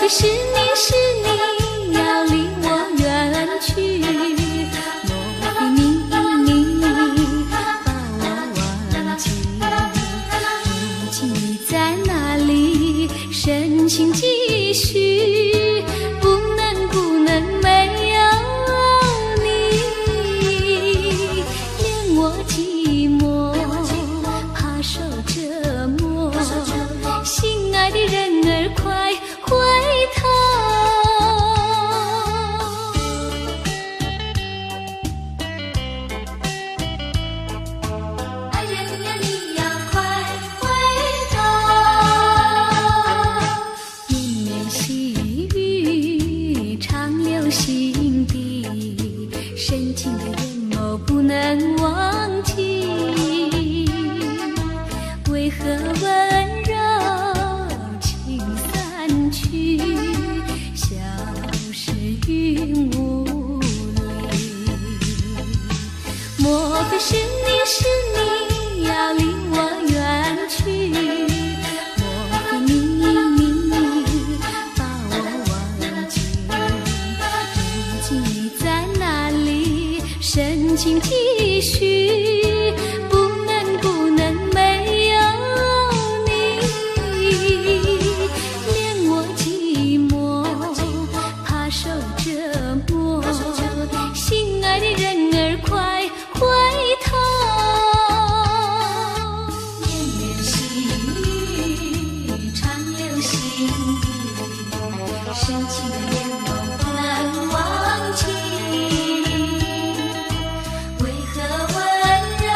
非是你是你要離我遠去？莫非你你把我忘記？如今你在哪裡？深情繼續，不能不能沒有你，憐我寂寞，怕受折磨，心愛的人兒快回頭。愛人呀，你要快回頭。綿綿細雨長留心底，深情的眼眸不能忘記。為何溫柔情散去，消失雲霧裡？莫非是你是你要離我遠去？莫非你你把我忘記？如今你在哪裡？深情繼續，不能不能沒有你，憐我寂寞，怕受折磨，心愛的人兒快回頭。綿綿細雨長留心底，深情的眼眸不能忘記。為何溫柔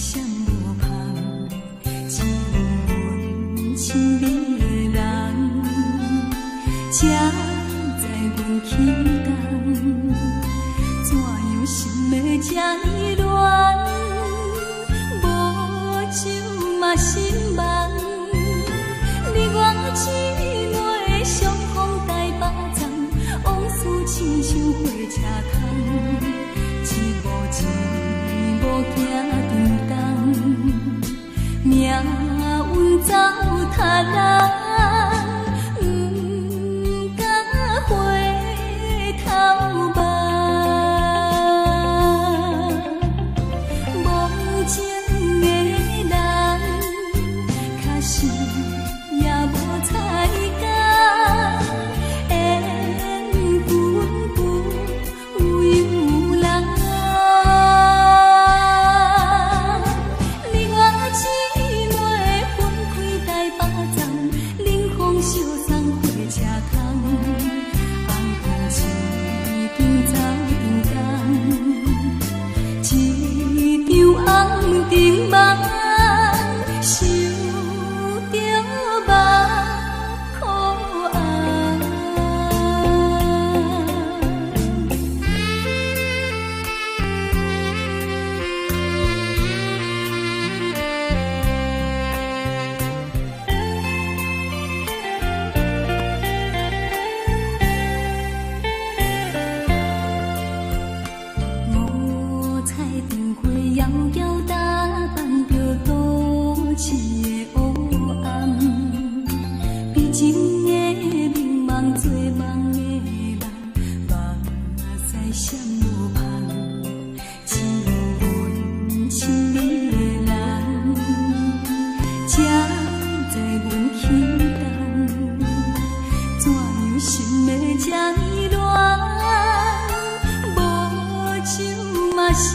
闪無芳，只有阮親愛的人，才知阮起工，怎樣心會這呢亂？無酒嘛心茫，你我姊妹相逢台北站，往事親像火車窗，一步一步行沉重，命運走他人，毋敢回頭望。無情的人，確實也無彩工，緣分不由人。你我姊妹分開台北站，冷風相送火車窗，紅燈一張走長工，一場紅燈夢，想著目苦紅。五彩燈花遙遙打扮著都市的黑暗，悲情的迷茫，做夢的人，目屎閃無芳，只有阮親愛的人，才知阮起動，怎樣心會這呢亂？無酒嘛心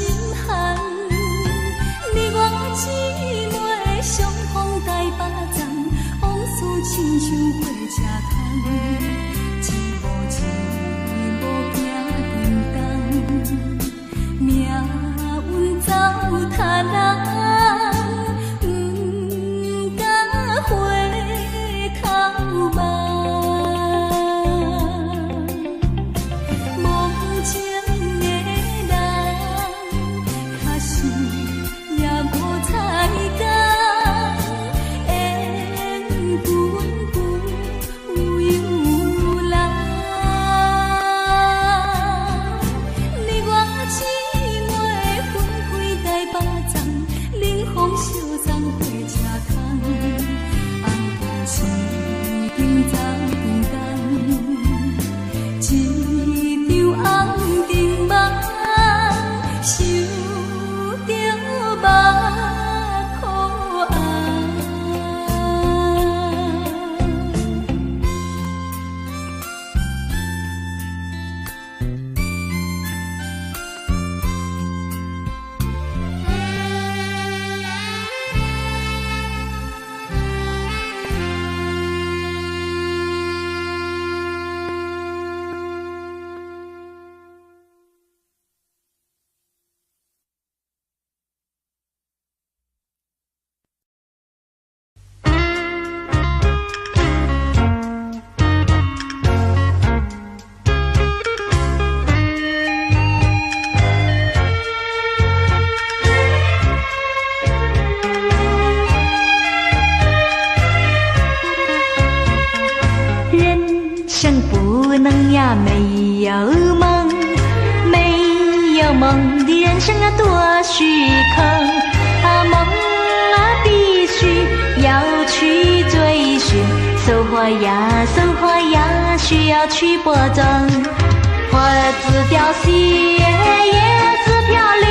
寒，你我姊妹相逢台北站，往事親像火車窗，一步一步行沉重，命運走他人，毋敢回頭望。無情的人，確實也無彩工，緣分不由人。你我姊妹分開台北站，冷風相送火車窗，紅燈一張走長工，一場紅燈夢，想著目苦紅。人生不能呀沒有夢，沒有夢的人生啊多虛空啊，夢啊必須要去追尋，收穫呀收穫呀需要去播種，花子凋謝葉子飄零，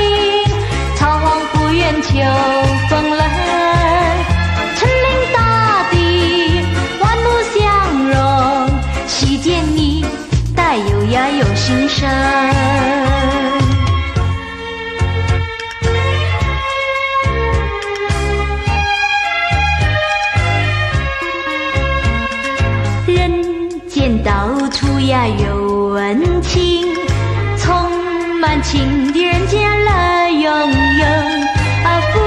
草黃不厭秋風冷，春臨大地萬物相融，喜見你帶有呀有新生。人間到處呀有溫情，充滿情的人間樂融融啊，富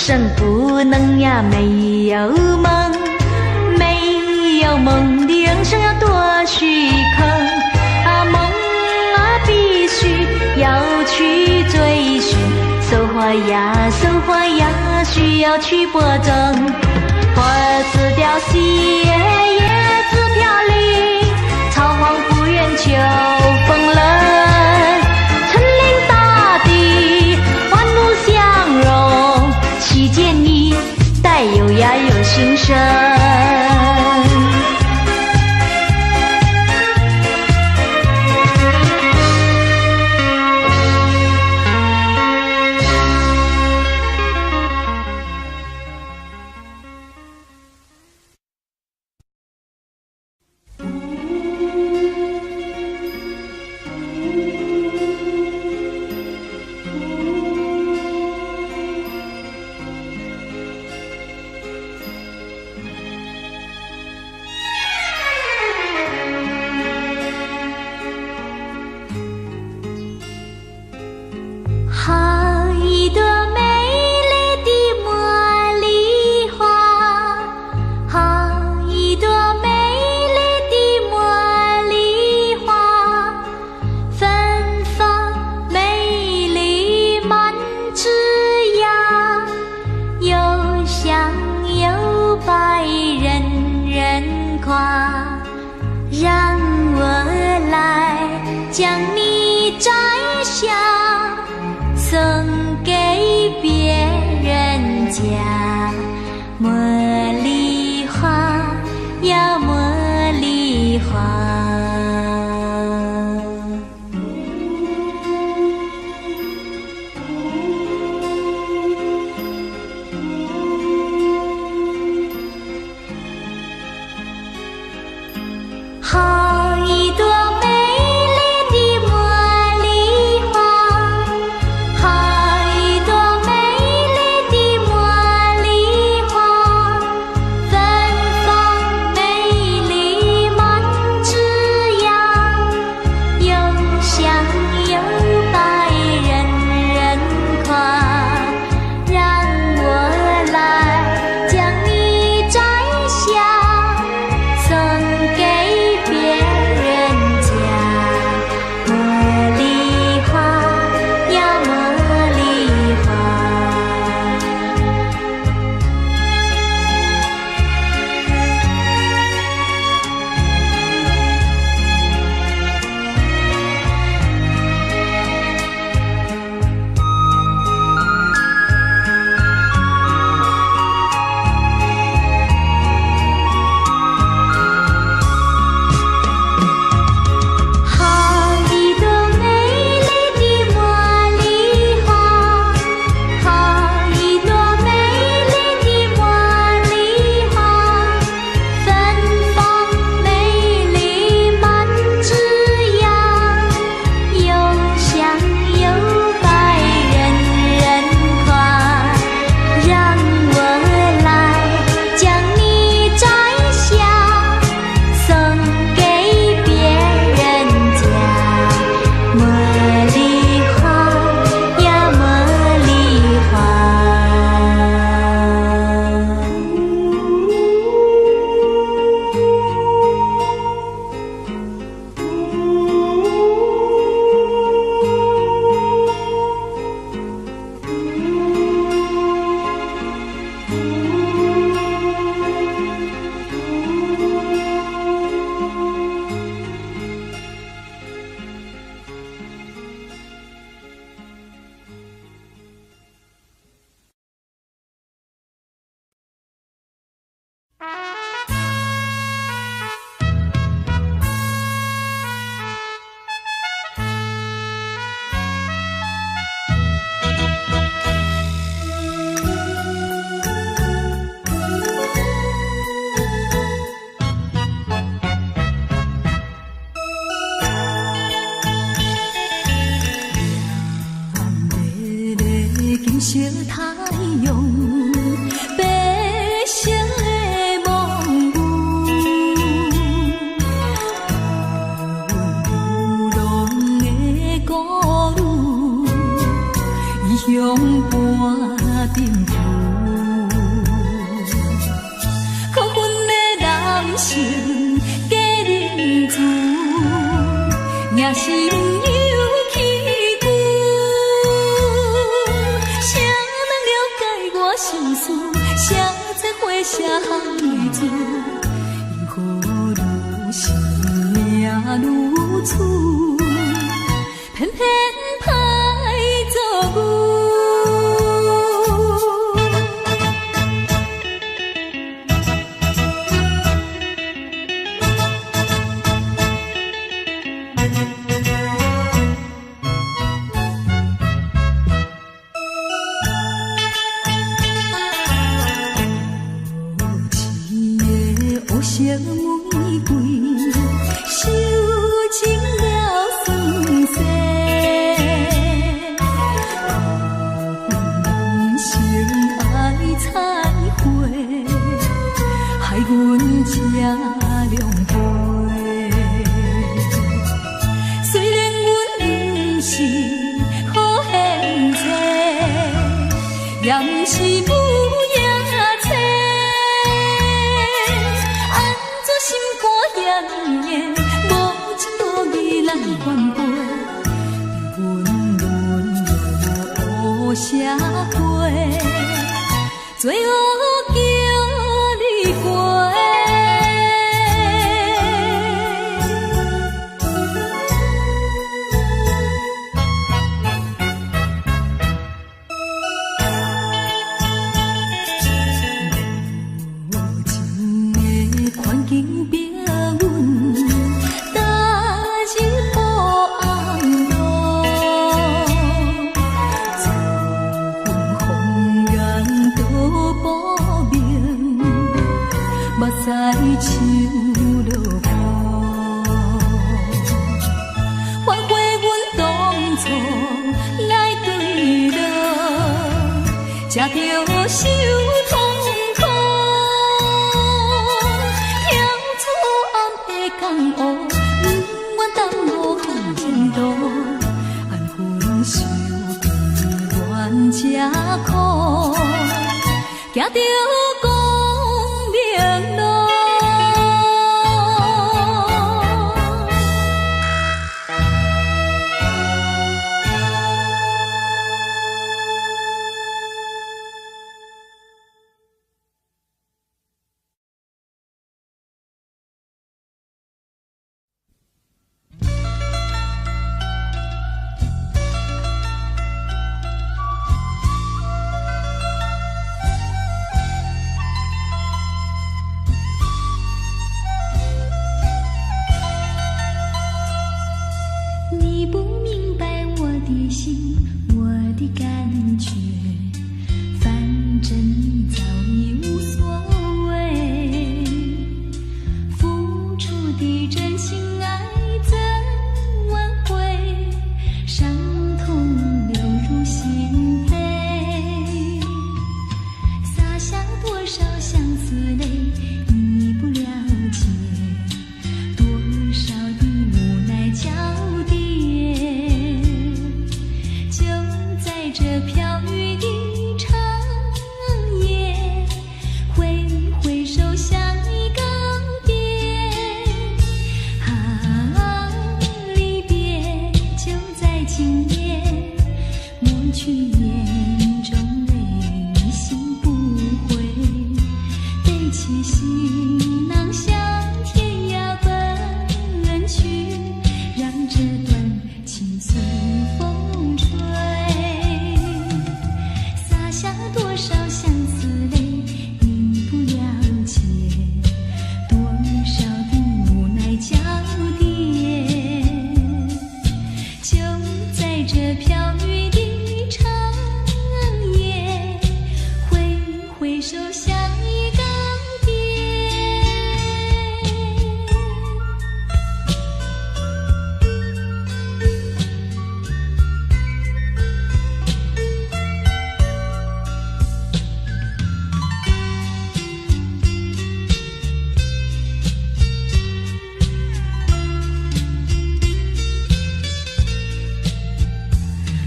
生不能呀沒有夢，沒有夢的人生要多虛空啊！夢啊，必須要去追尋，收穫呀，收穫呀，需要去播種。花自凋謝，葉自飄零，草黃不厭秋風冷。春臨大地，萬物相融，喜見你帶有呀有新生。 乡伴顶浮。心有起久，谁人了解我心事？谁知花谢泪珠？因何如生命如此，偏偏歹做牛。无情的乌色玫瑰，受尽了酸涩。人生爱彩花，害阮这狼狈。虽然阮不是好献祭，也毋是母夜叉。按怎心肝遐呢硬，无情无义来反背，阮沦落乌社会，最后叫你过。无情的环境逼阮踏入黑暗路，自阮风言都薄命，目屎像落雨。反悔阮当初来坠落，才著受痛苦。跳出暗的江湖，不愿耽误前途，安分守己愿吃苦，行著光明路。你不明白我的心，我的感觉，反正你早已无所谓。付出的真心爱怎挽回？伤痛流入心扉，洒下多少相思泪，你不了解。多少的无奈交叠，就在这飘雨的长夜，挥挥手向你告别。啊，离别就在今夜，抹去眼中泪，心不悔，背起行囊向天涯奔去，让这段情随风吹。洒下多少相思泪，你不了解，多少的无奈交叠，就在这飘雨的长夜，挥挥手向你告别。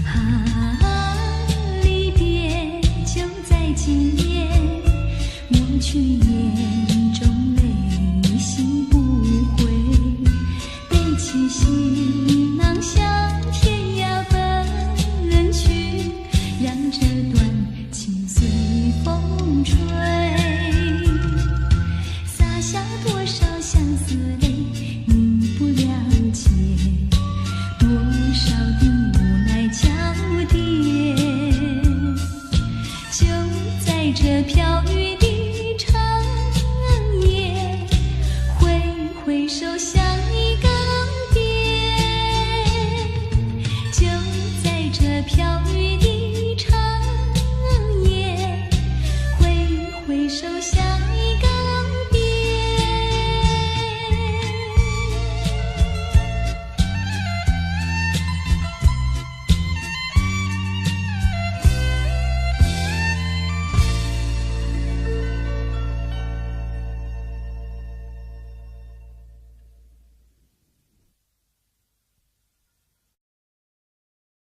啊，离别就在今夜，抹去眼中泪，心不悔，背起行囊這飄雨的長夜，揮揮手向你告別。就在這飄雨的長夜，揮揮手向你告別。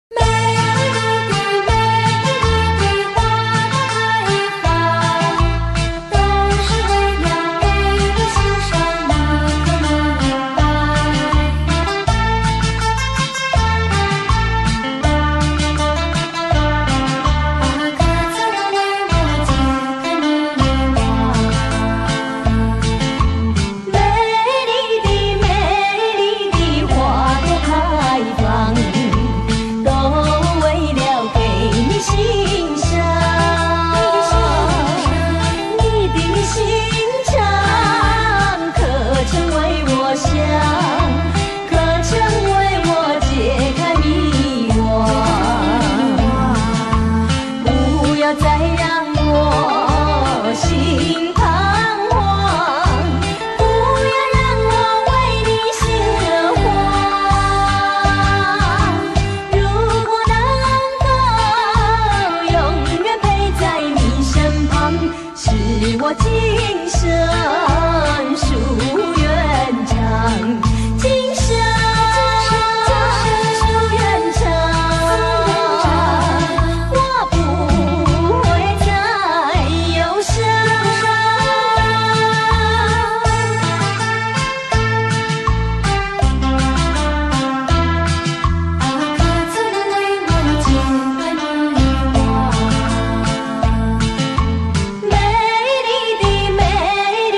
美麗的美麗的花朵開放，都是為了給你欣賞，你可明白？啊，可曾為我解開迷惘？美麗的美麗的花朵開放，都為了給你欣賞。你的心腸可曾為我想？可曾為我解開迷惘？不要再讓我心彷徨，不要讓我為你心的慌。如果能夠永遠陪在你身旁，是我今生夙願長。今生夙願長，我不會再憂傷。啊，可曾為我解開迷惘？美麗的美麗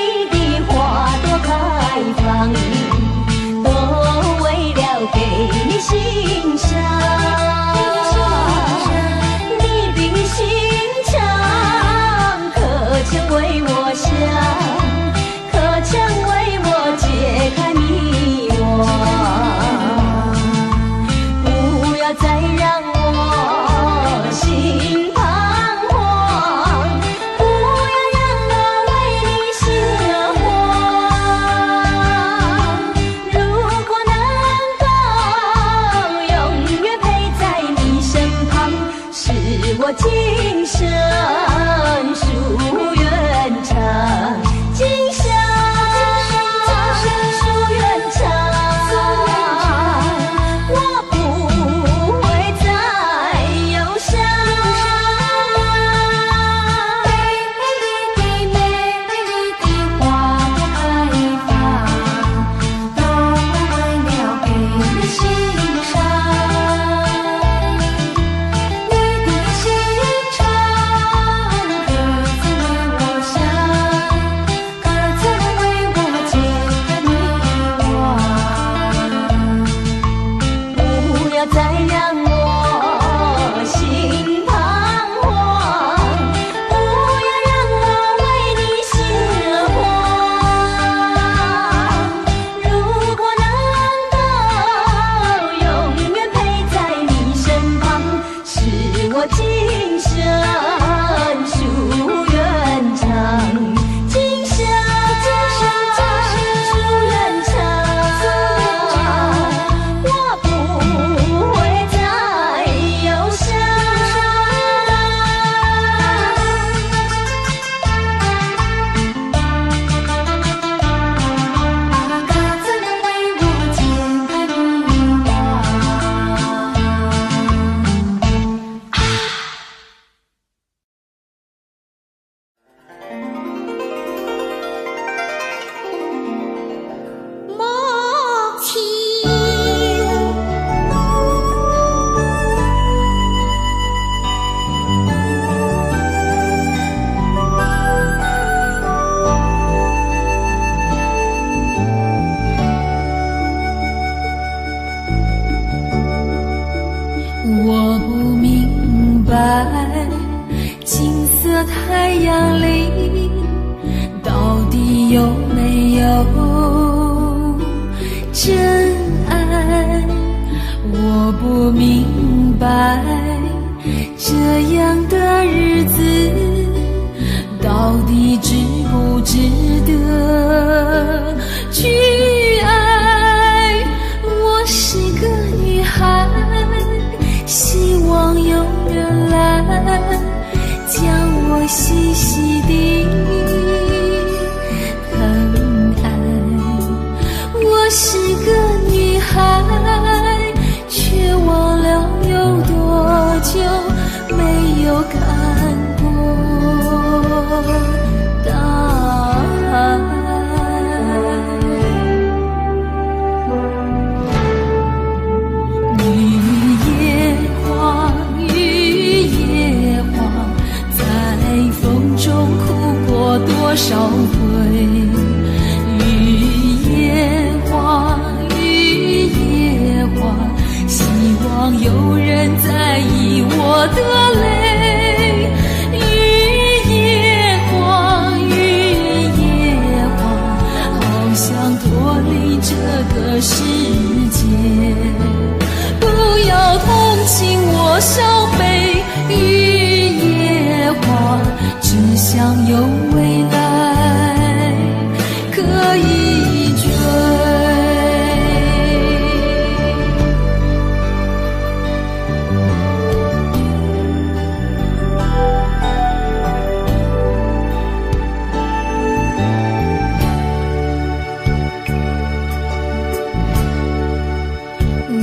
色太陽裡，到底有沒有真愛？我不明白，這樣的日子到底值不值得去愛？我是個女孩，希望有人來將我細細地疼愛。我是個女孩，卻忘了有多久沒有看過大海。雨夜花，雨夜花，在風中哭過多少回？雨夜花，雨夜花，希望有人在意我的淚。雨夜花，雨夜花，好想脫離這個世界。不要同情我傷悲，雨夜花，只想有未來可以追。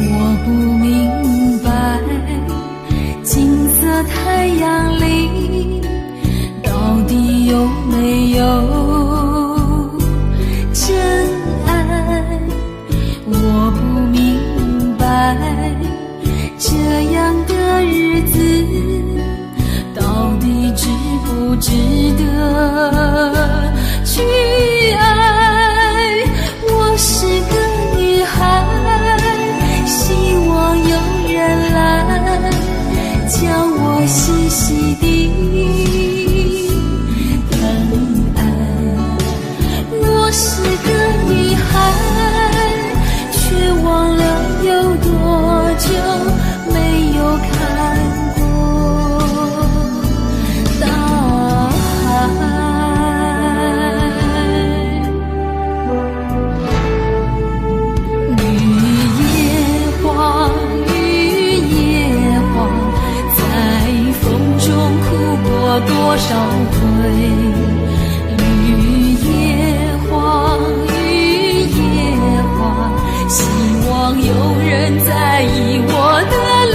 我不明白，金色太陽裡到底有沒有真愛？我不明白，這樣的日子到底值不值得去愛？我是個女孩，希望有人來將我細細地疼愛。我是個女孩，卻忘了有多久沒有看過大海。雨夜花，雨夜花，在風中哭過多少回？雨夜花，雨夜花，希望有人在意我的淚。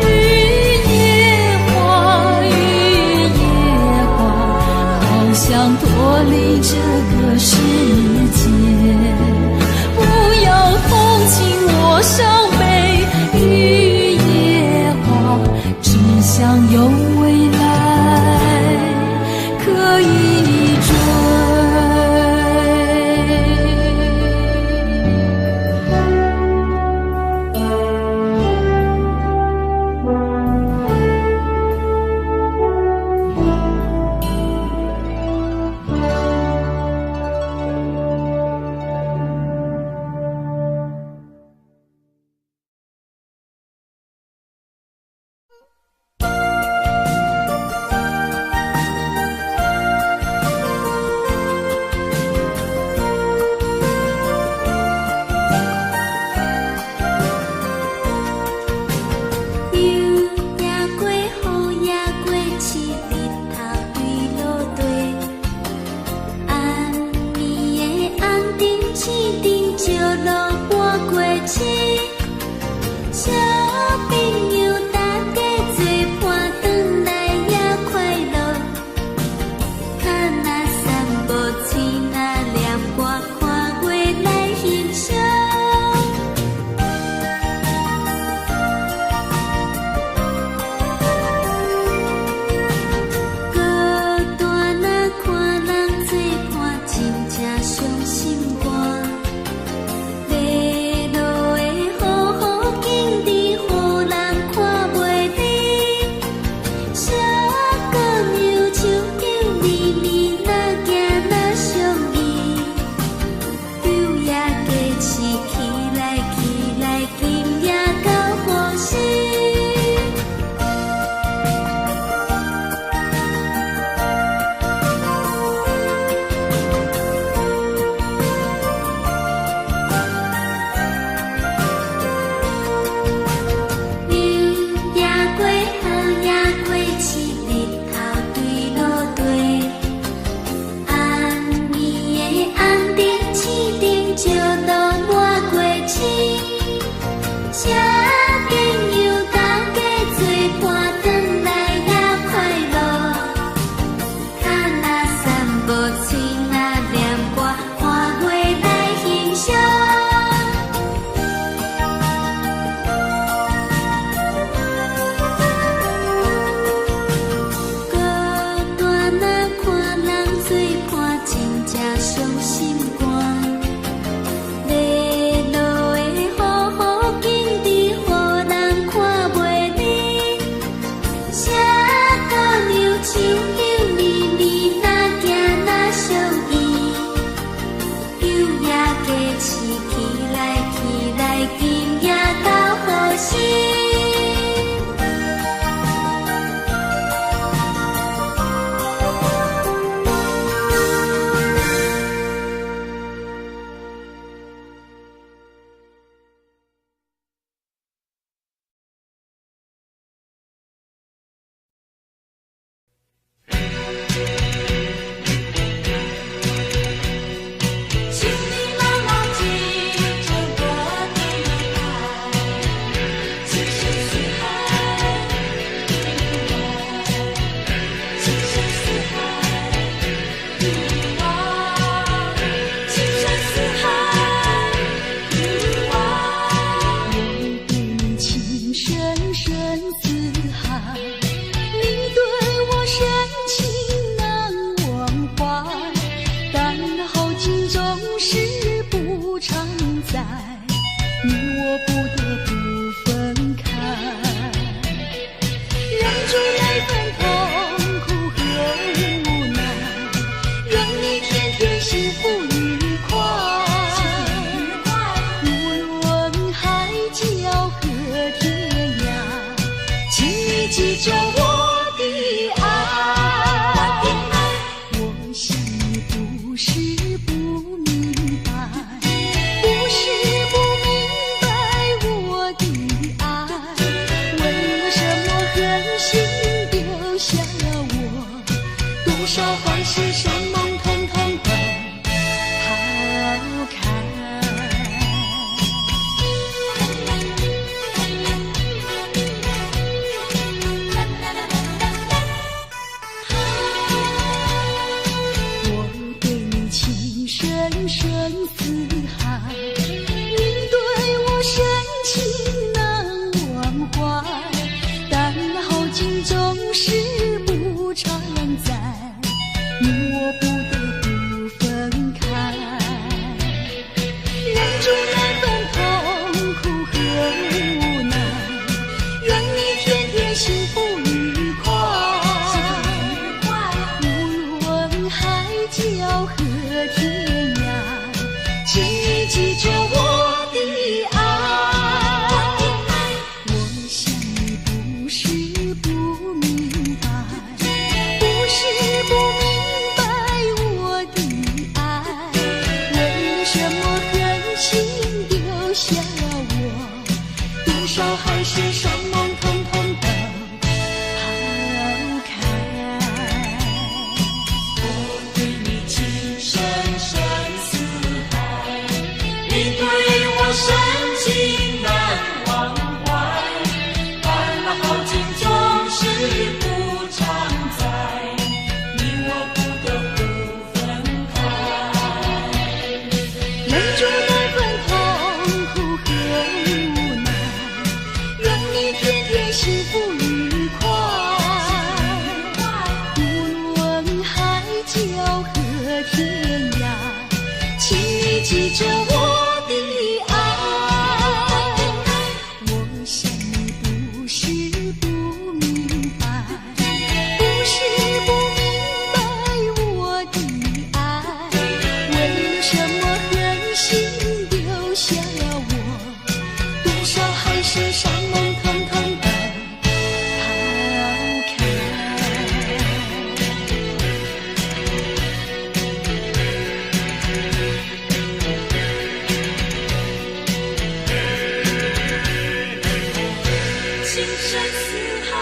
雨夜花，雨夜花，好想脫離這個世界。不要同情我傷悲，雨夜花，只想有未來可以追。 真正傷心肝，欲落的少海誓山盟，统统都抛开。我对你情深深似海，你对我深情难忘怀。但那好景总是不常在，你我不得不分开。忍住那份痛苦和无奈，愿你天天幸福愉快。无论海角和天涯，请你记着我的爱。我想你不是不明白，不是不明白我的爱，为什么狠心丢下我？多少海誓山盟，统统都抛开。我对你情深深似海，你对我深情难忘怀。但那好景总是不常在，你我不得不分开。忍住那份痛苦和无奈，愿你天天幸福愉快。无论海角和天涯，请你记着我的爱。我想你不是不明白，不是不明白我的爱，为什么狠心丢下我？多少海誓山盟，统统都抛开。情深似海。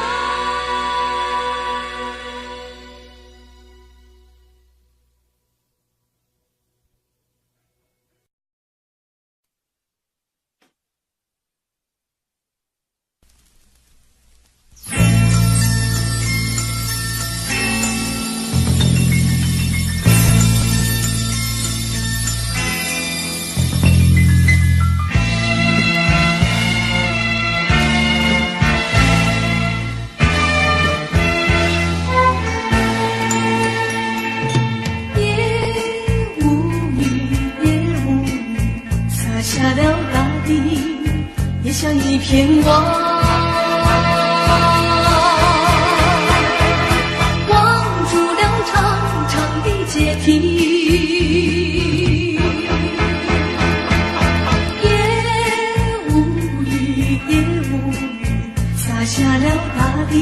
夜无语，夜无语，洒下了大地，也像一片网，网住了长长的阶梯。夜无语，夜无语，洒下了大地，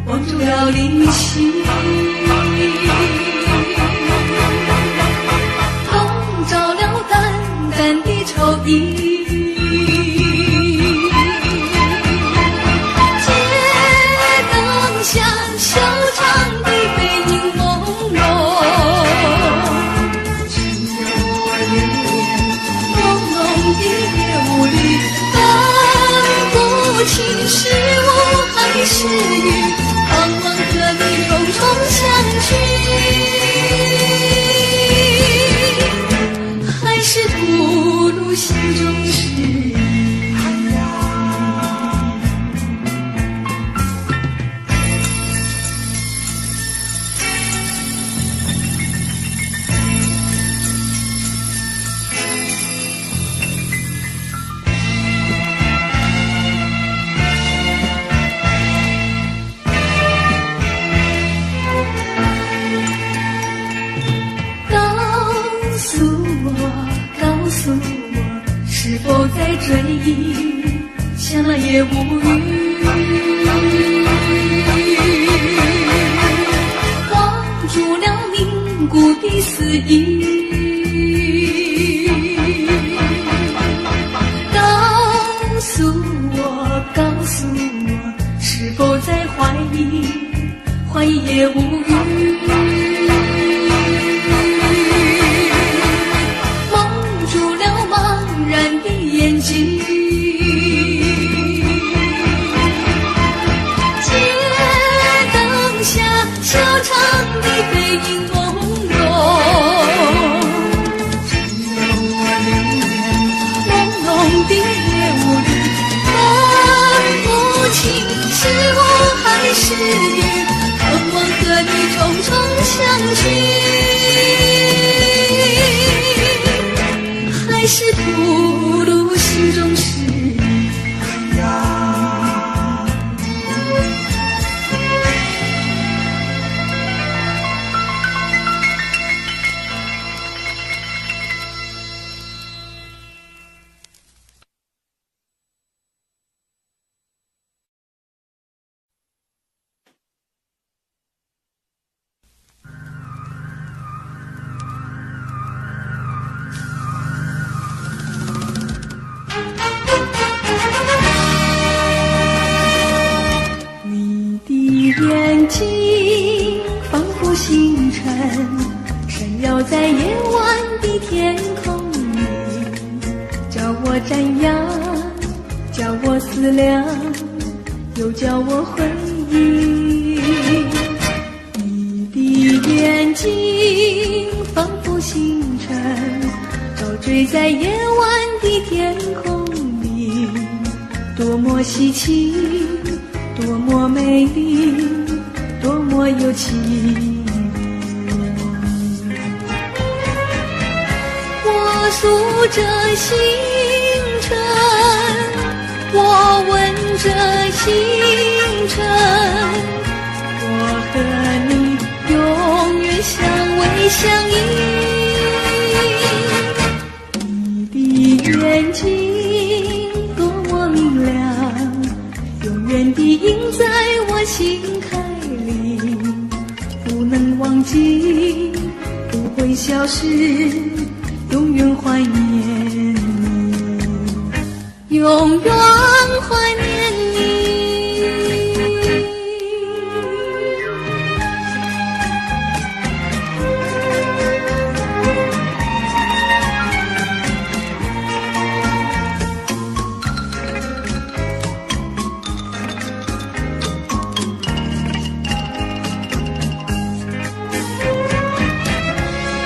网住了灵犀。笼罩了淡淡的愁意。街灯下，修长的背影朦胧，只有我留恋朦胧的夜雾里，分不清是雾还是雨，盼望和你重重相聚。还是吐露心中事。告诉我，告诉我，是否在追忆，像那夜无语，网住了凝固的思意。告诉我，告诉我，是否在怀疑，怀疑夜无语。修長的背影朦朧，只有我留戀朦朧的夜霧裡，分不清是霧還是雲，渴望和你重重相聚，還是吐露心中事。你的眼睛仿佛星辰，閃耀在夜晚的天空裡，叫我瞻仰，叫我思量，又叫我回憶。你的眼睛仿佛星辰，照墜在夜晚的天空裡，多麼稀奇，多麼美麗，多麼有情意。我數着星辰，我吻着星辰，我和你永遠相偎相依。你的眼睛多麼明亮，永遠地映在我心坎裡，不能忘記，不會消失，永遠懷念你，永遠懷念你。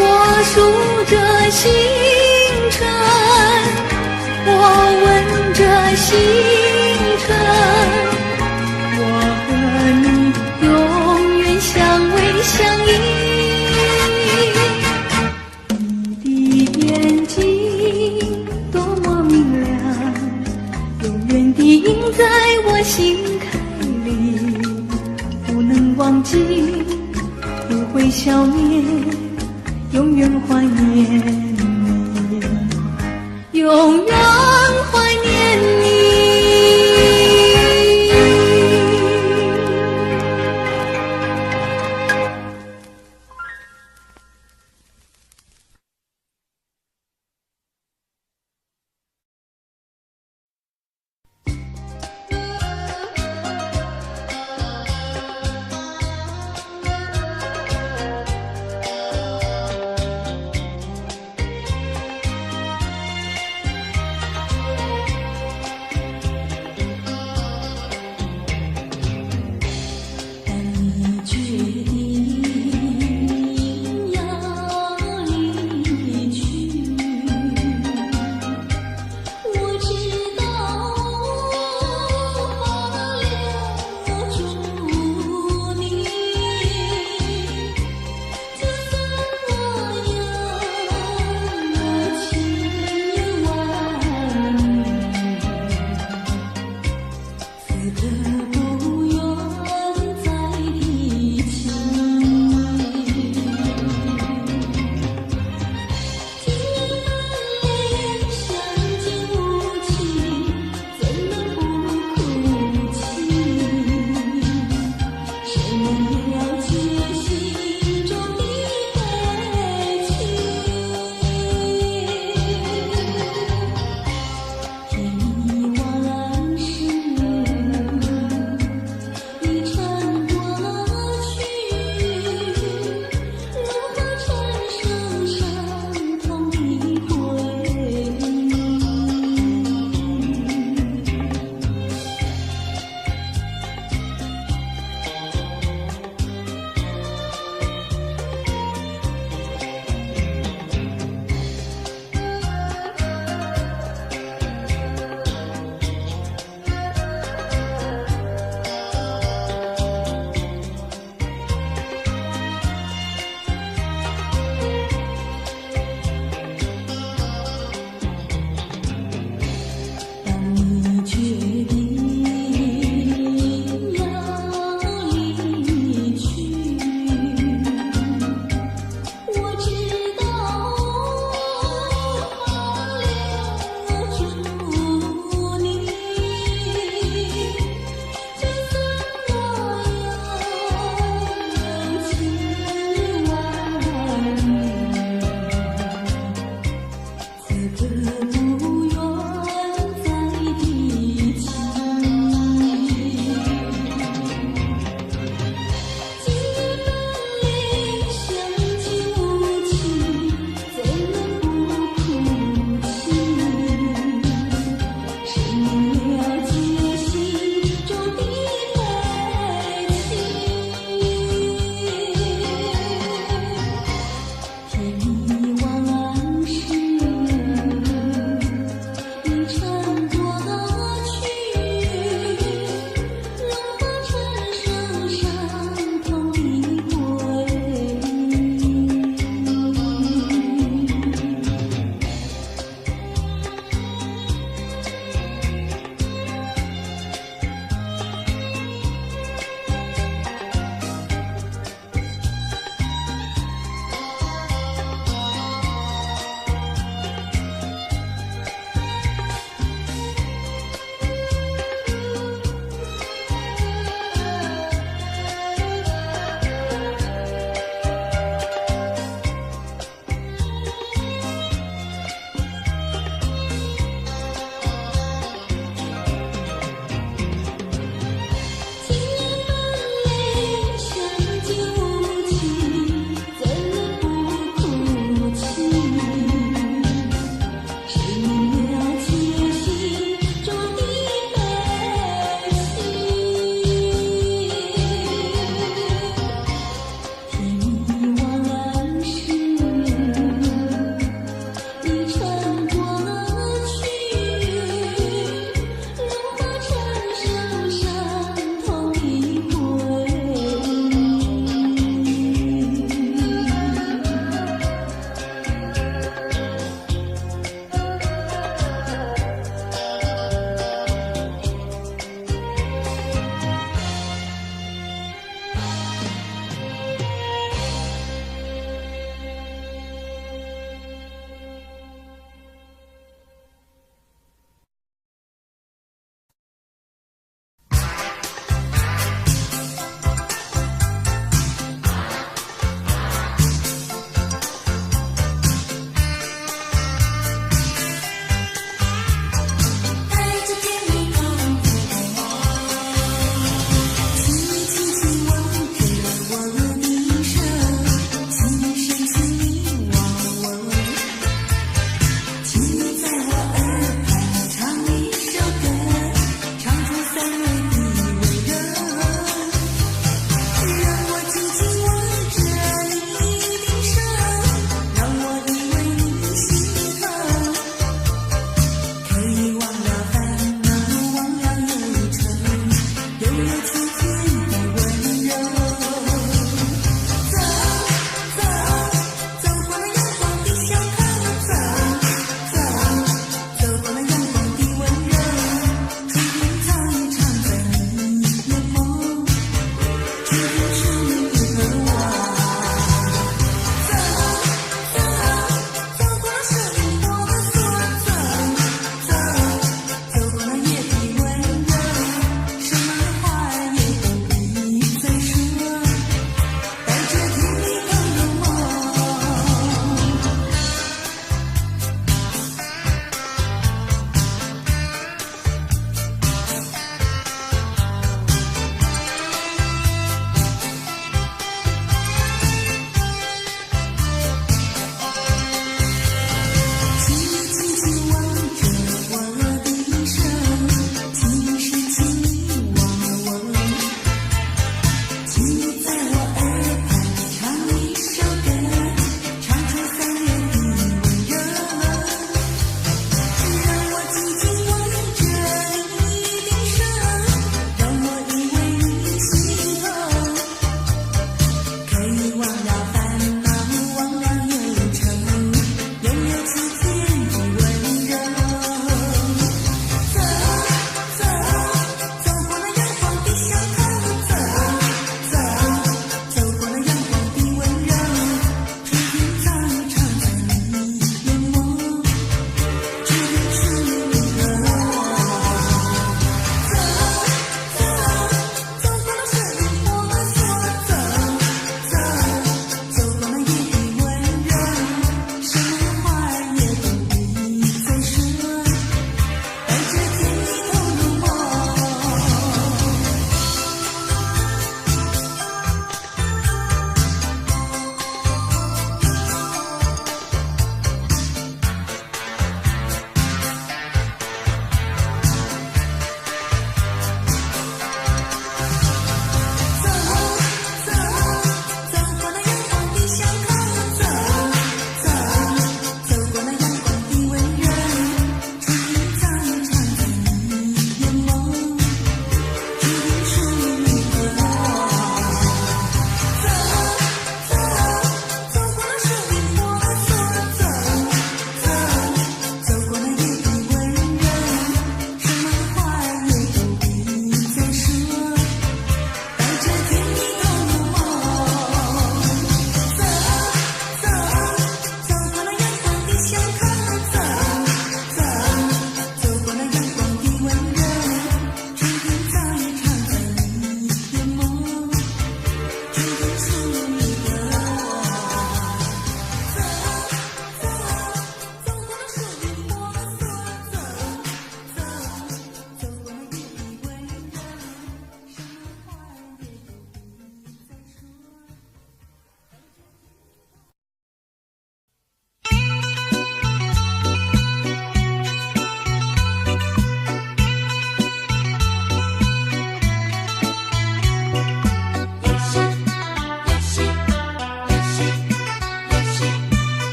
我數着星辰，我吻着星辰，我和你永遠相偎相依。你的眼睛多麼明亮，永遠地映在我心坎裡，不能忘記，不會消滅，永遠懷念你，永遠懷念你。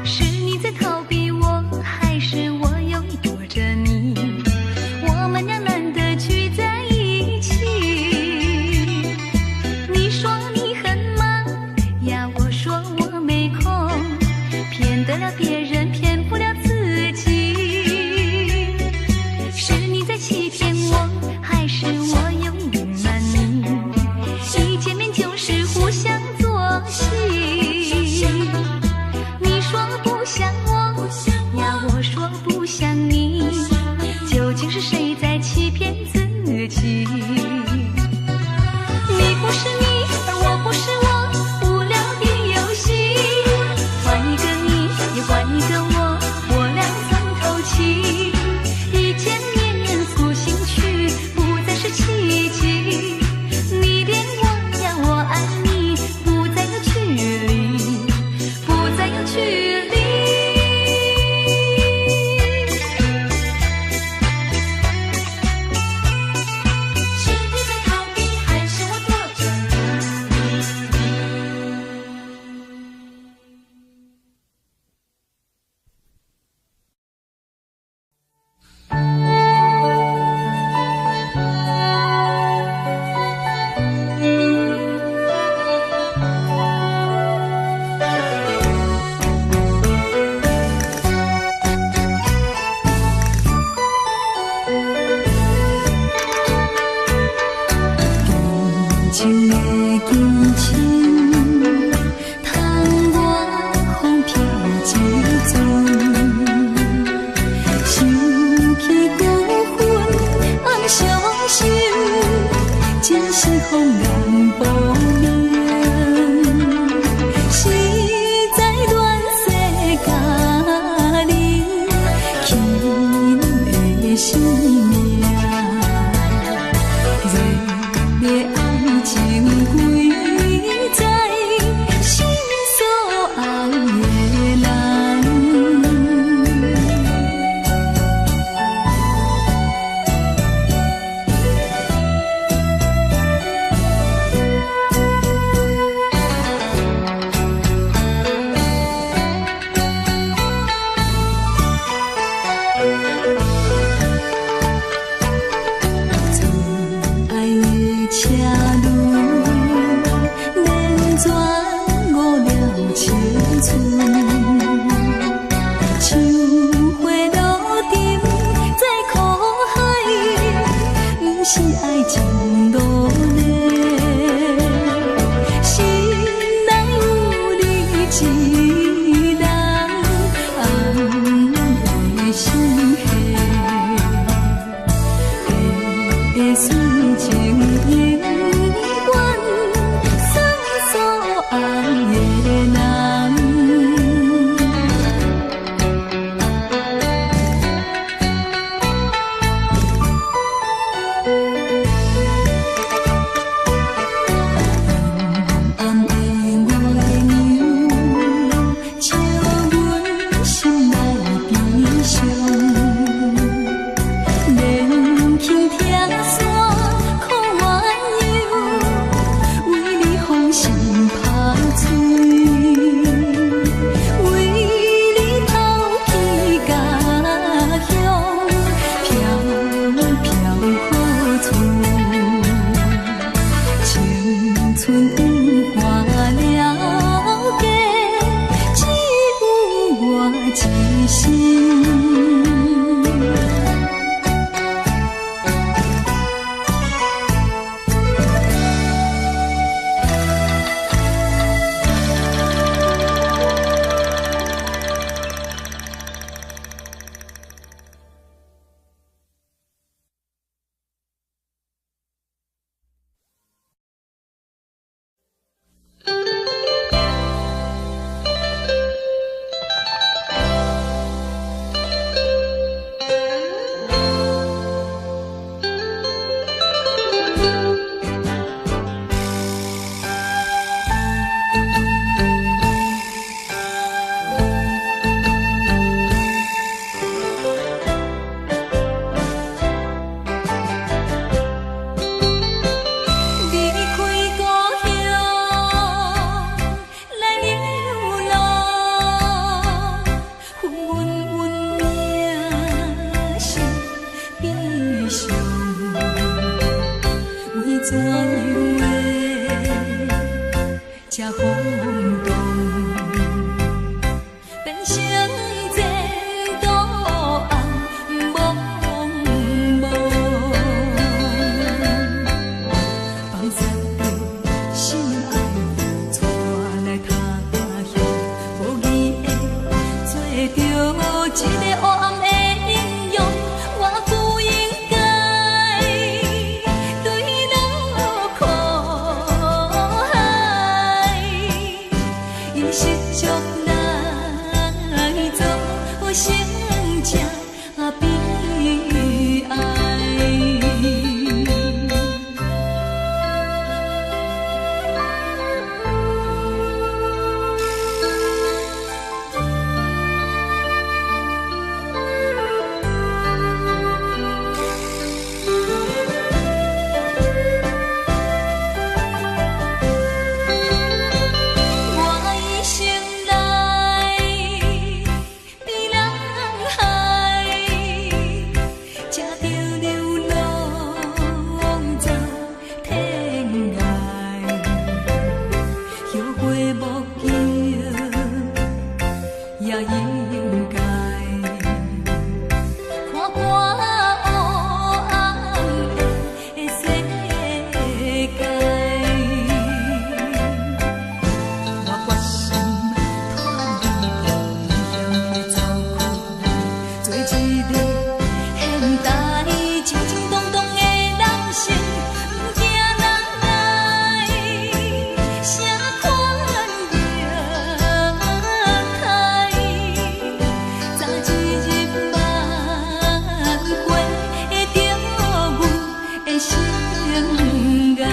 是你在逃避我，還是我有意躲著你？我們倆難得聚在一起。你說你很忙呀，我說我沒空，騙得了別人，騙不了自己。是你在欺騙我，還是我有意隱瞞你？一見面就是互相作戲。你說不想我呀，我說不想你，究竟是誰在欺騙自己？你不是你，而我不是我，無聊的遊戲。換一個你，也換一個我，我倆從頭起。一見面訴心曲，不再是奇蹟。你戀我呀，我愛你，不再有距離，不再有距離。是你在逃避，還是我躲著你？情的感情，通我風飄一陣，想起孤魂暗傷心，真是風浪無眠。實在亂世佳人，棄咱的生命。熱烈愛情歸在心所愛的人。做愛的車輪，連轉誤了青春。像花落沉在苦海，毋是愛情落淚。心內有你一人，暗的心弦。的純情永遠送所愛的人。暗暗的月娘，笑阮心內悲傷。連輕拆散苦鸳鸯，為你風心拍碎，為你拋棄家鄉，飄飄何處？青春換了家，只有我一身。著這个黑暗的英勇，我不應該墜落苦海，以失足來做成這悲哀。我一生來被人害，吃著流浪走天涯，後悔莫及也應該。看看黑暗的世界。我決心脫離危險的走去，做一个現代衝衝動動的男性，毋驚人來啥款虐待，早一日挽回著阮的心愛。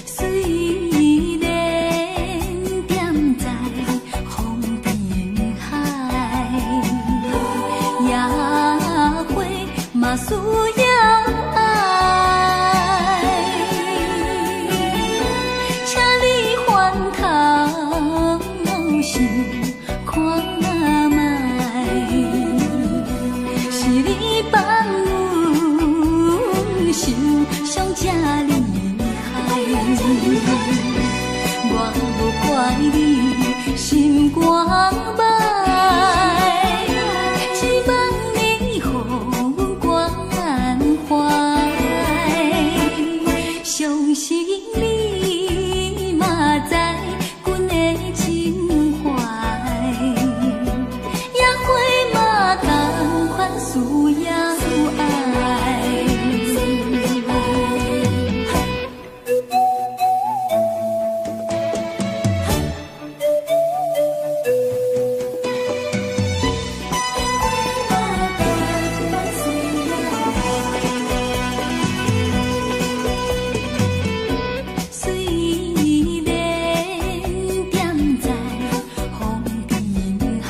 雖然踮在風平海，野花嘛需要愛，請你回頭想看覓，是你放阮受傷這厲害。我無怪你心肝歹，只望你予阮關懷。相信你嘛知阮的情懷，野花嘛仝款需要愛。雖然踮在風平海，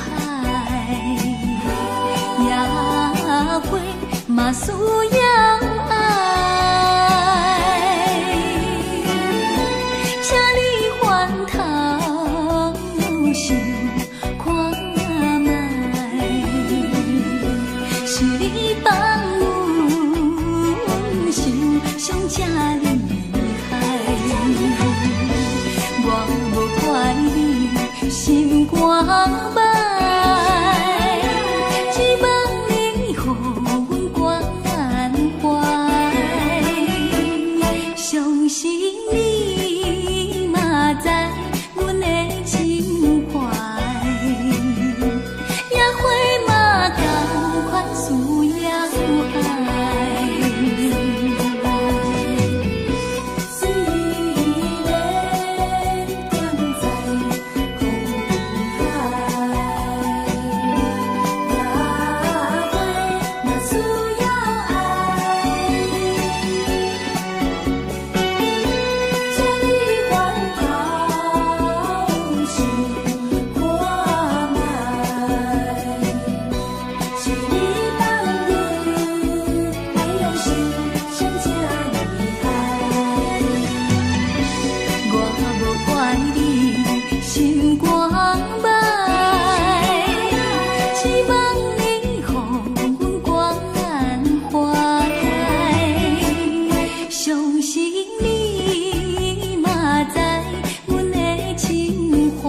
野花嘛需要愛，請你回頭想看覓，是你放阮受傷這厲害。我無怪你心肝歹，只望你予阮關懷。相信你嘛知阮的情懷，野花嘛仝款需要愛。雖然踮在風平海，野花嘛需要愛。你嘛知阮的情懷，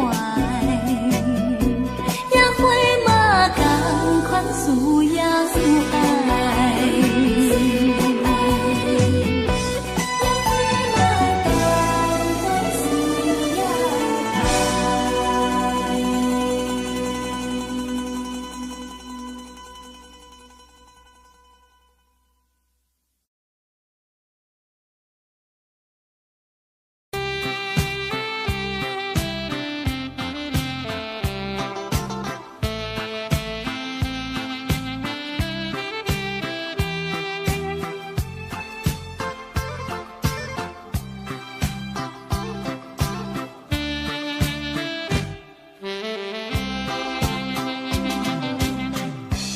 野花嘛仝款需要愛。野花嘛仝款需要愛。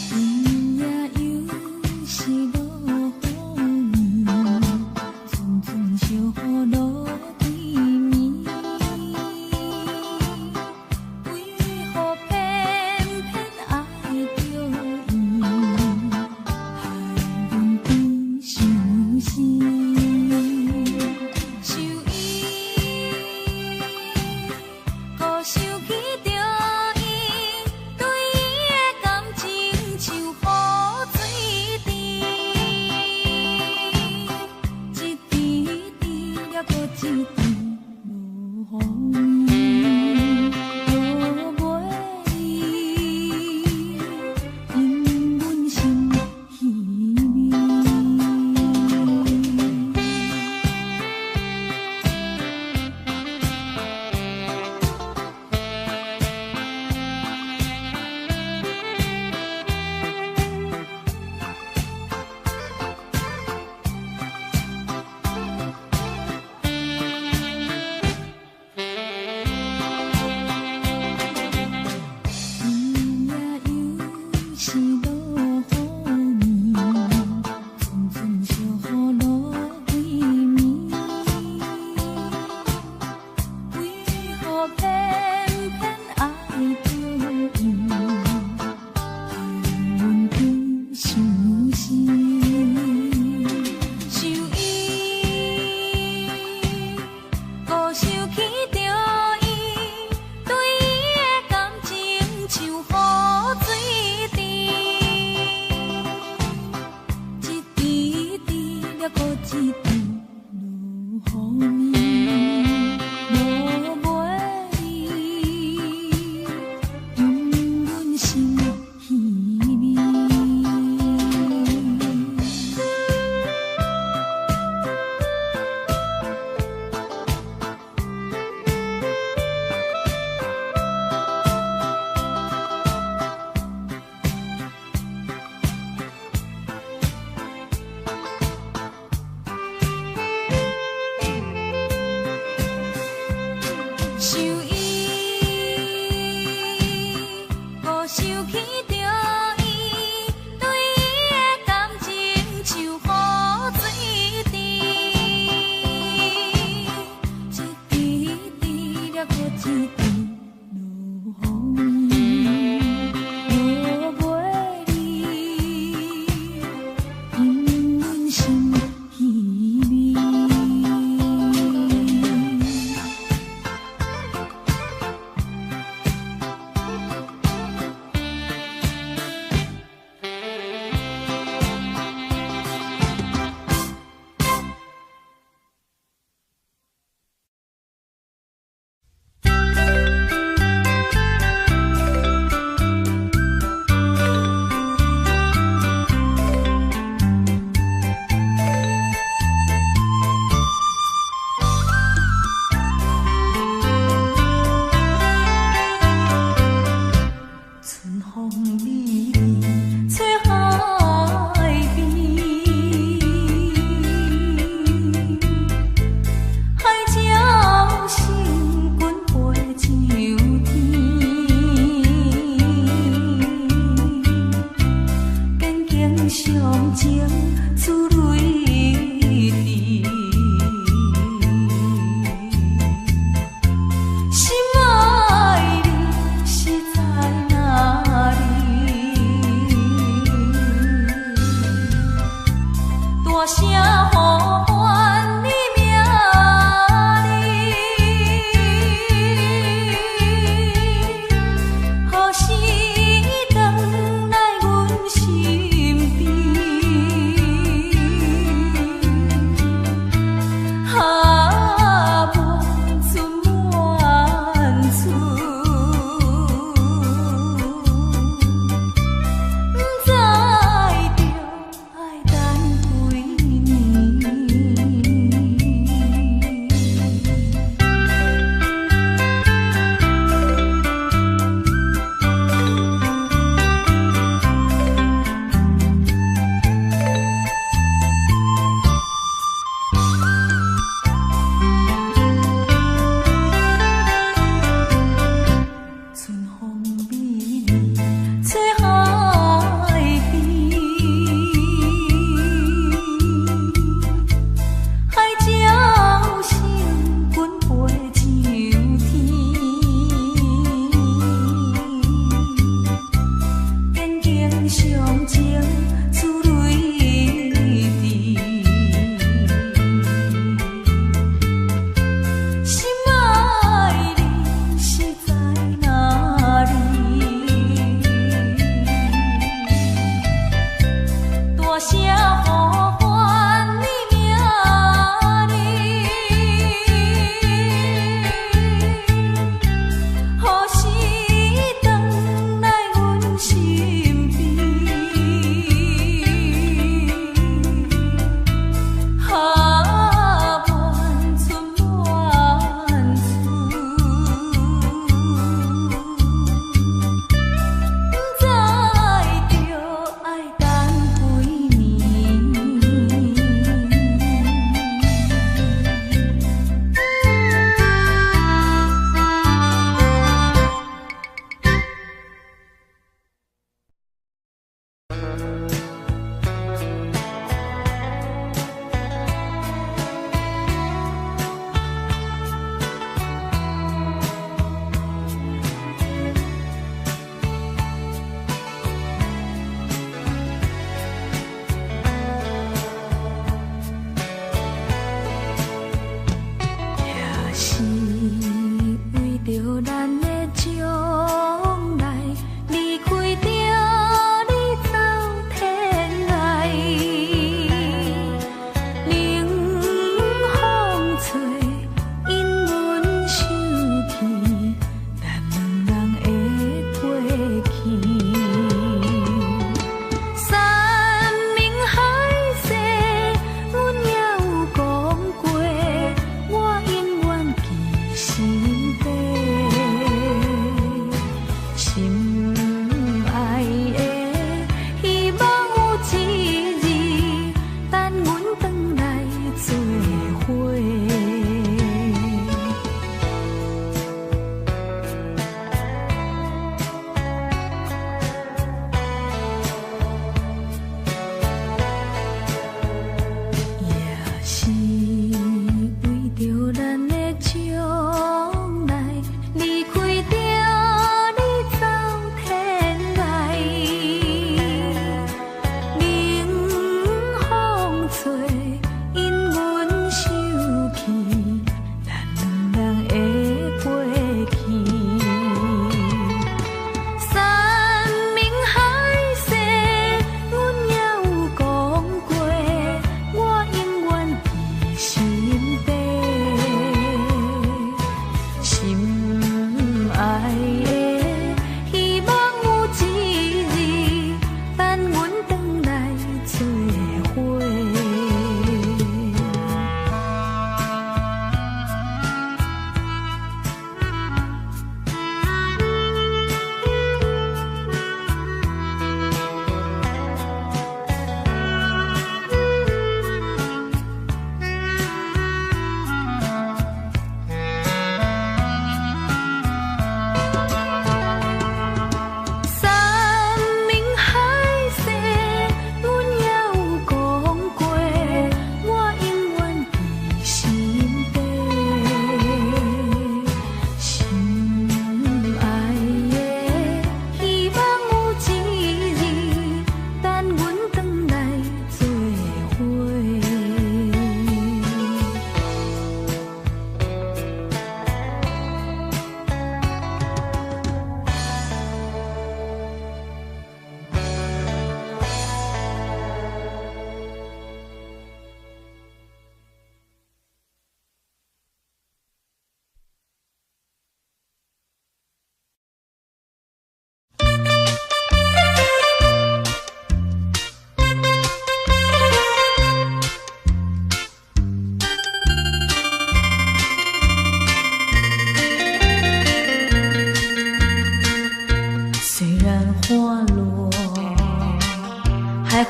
今夜又是落雨暝，陣陣小雨落規暝，為何偏偏愛著伊，害阮真傷心。想伊，閣想起著伊，對伊的感情像雨水滴，一滴滴了閣一滴落予伊，落袂離，引阮心稀微。今夜又是落雨暝，陣陣小雨落規暝，為何偏偏愛著伊，害阮真傷心。想伊，閣想起著伊，對伊的感情像雨水滴，一滴滴了閣一滴落予伊，落袂離，引阮心稀微。想伊，閣想起著伊，對伊的感情像雨水滴，一滴滴了閣一滴落予伊，落袂離，引阮心稀微。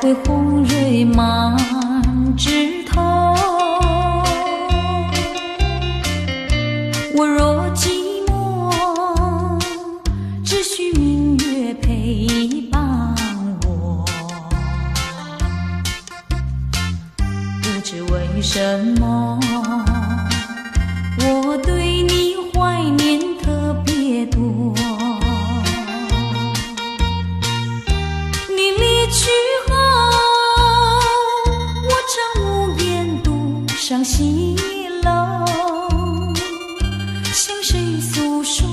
會紅蕊滿枝頭。我若寂寞，只需明月陪伴我。不知為什麼，我對你懷念特別多。你離去後，我常無言獨上西樓，向誰訴說？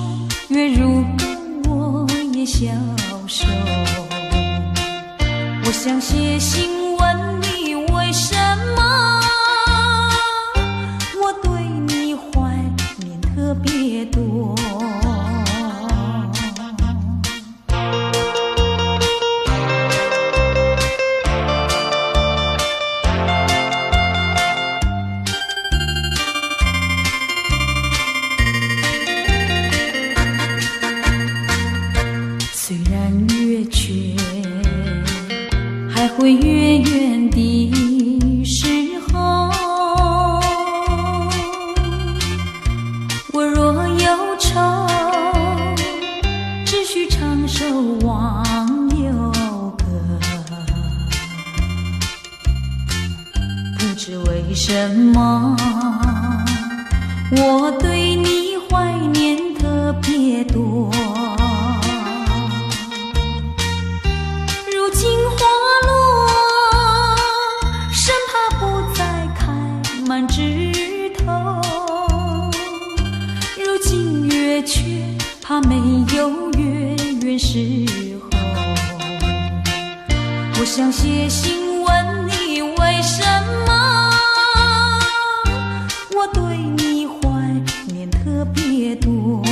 月如钩，我也消瘦。我想寫信問你為什麼，我對你懷念特別多。雖然月缺還會月圓的時候，我若憂愁，只需唱首忘憂歌。不知為什麼，我對你懷念特別多。如今花落，生怕不再開滿枝頭；如今月缺，怕沒有月圓時候。我想寫信問你為什麼，我對你懷念特別多。